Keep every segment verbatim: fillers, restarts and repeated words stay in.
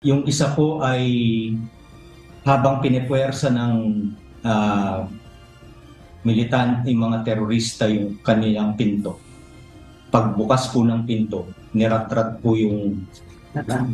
Yung isa po ay habang pinipuwersa ng, ah, militan-, yung mga terorista yung kanilang pinto. Pagbukas po ng pinto, niratrat po yung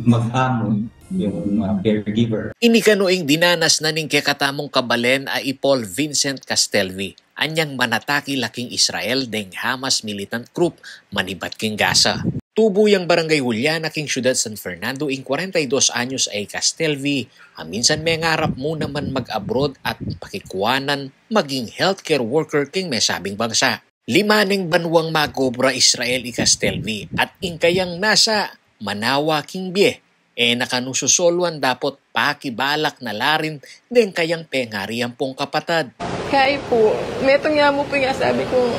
mag-amo, yung, ah, caregiver. Ini kanu ing dinanas na ning kekatamung kabalen a i Paul Vincent Castelvi. Anyang manataki la king Israel deng Hamas militant group manibat king Gaza. Tubu yang Barangay Juliana king Syudad San Fernando ing kwarenta y dos anyos a i Castelvi, a minsan mengarap mu naman mag-abroad at pakikuanan maging healthcare worker king mesabing bangsa. Lima neng banuang magobra Israel i Castelvi at ing kayang nasa manawa king bie. E na kanu susoluan dapot pakibalak na la rin deng kayang pengari ampong kapatad. Kaya po, metung ya mu po ing sabi kung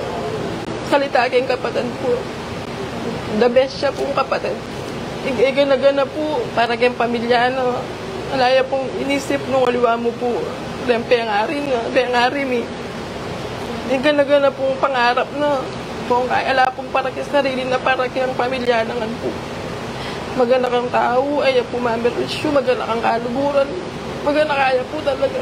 salita king kapatad po. The best ya pong kapatad. Ig-, igana-gana po para king pamilya, no? Ala ya pong inisip nung aliwa mu po. Deng pengari na, pengari mi. Igana-gana pong pangarap na. Kung kaya ala pong para king sarili na, para king pamilya na ngan po. Magana kang tau, aya po mamerwisyu, magana kang kaluguran, magana kaya po talaga.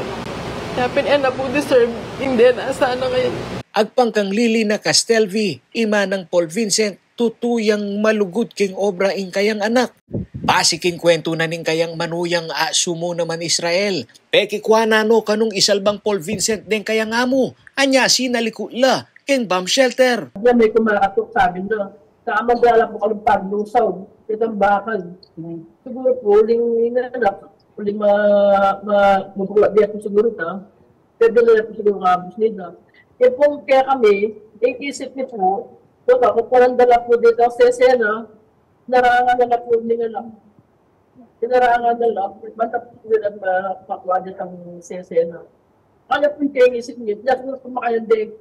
Kaya pin-, e na po deserve, hindi na sana ngayon. Agpang kang Lilina Castelvi, ima nang Paul Vincent, tutu yang malugud king obra ing kayang anak. Basi king kwentu na ning kayang manuyang a sumu naman Israel, pekikua na no kanung isalbang Paul Vincent deng kayang amu, anya sinaliku la king bomb shelter. Nya me kumakatok, sabi na, "Tama, dala po kalung paglusaw, itang bakal." Siguro po, uling ina na, uling ma-, ma-, mabukla di ako siguro na. Pwede na po siguro kabus nila. E pong kaya kami, ing isip ni po, po, ako po nang dala po dito sa esena, narangan na po nila lang. Narangan na lang, basta po sila ma-, makuha dito ang esena. Ano po yung isip niyo? Diyan po kumakain din.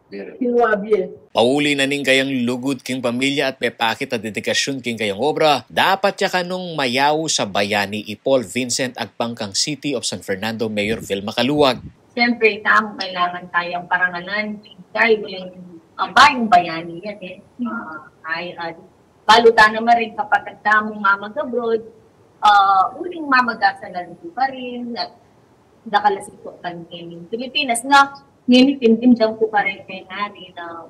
Kinuha biye. Pauli na ning kayang lugud king pamilya at pepakit a dedikasyun king kayang obra, dapat ya kanung mayaus a bayani i Paul Vincent agpang kang City of San Fernando Mayor Vilma Caluag. Siyempre, tamu kailangan tayang parangalan, dahil walang, ah, bayang bayani yan, eh. Ah, ay, ah, balu ta naman rin kapatad tamu nga mag-abroad, ah, uling mamagasa na rin pa rin, at nakalasip po kami ngayon Pilipinas, na ninitindim lang po pa rin kay nanay na,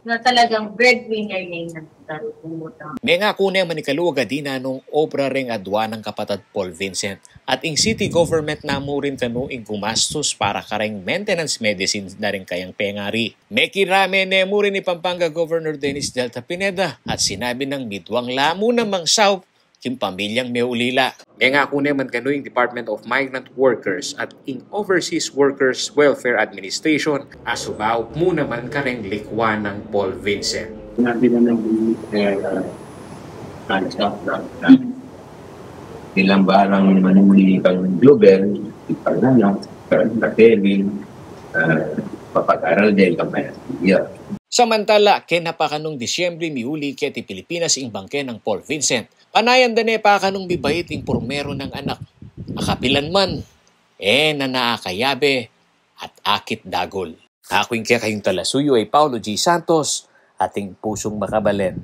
na talagang breadwinner niya yung nagtatrabaho. Mengaku ne man i Caluag a dinan nung obra reng aduan nang kapatad Paul Vincent, at ing city government na mu rin kanu ing gumastus para kareng maintenance medicine na ring kayang pengari. Mekirame ne mu rin i Pampanga Governor Dennis Delta Pineda at sinabi nang miduang la mu namang saup king pamilyang meulila. Mengaku ne man kanu ing Department of Migrant Workers at ing Overseas Workers Welfare Administration a sumaup mu naman kareng likwa nang Paul Vincent. Sinabi naman ni, eh, uh, Ansa na, na ilang barang manuli kang Jubel, ipanganak, kang Kevin, uh, papag-aral din kang kaya. Samantala, kena pa kanung Disyembre miuli keti Pilipinas ing bangke nang Paul Vincent. Panayan da ne pa kanung mibait ing purmeru nang anak. Akapilan man, e na na akayabe at akit dagul. Aku ing kekayung talasuyu ay Paulo G Santos, ating pusung makabalen.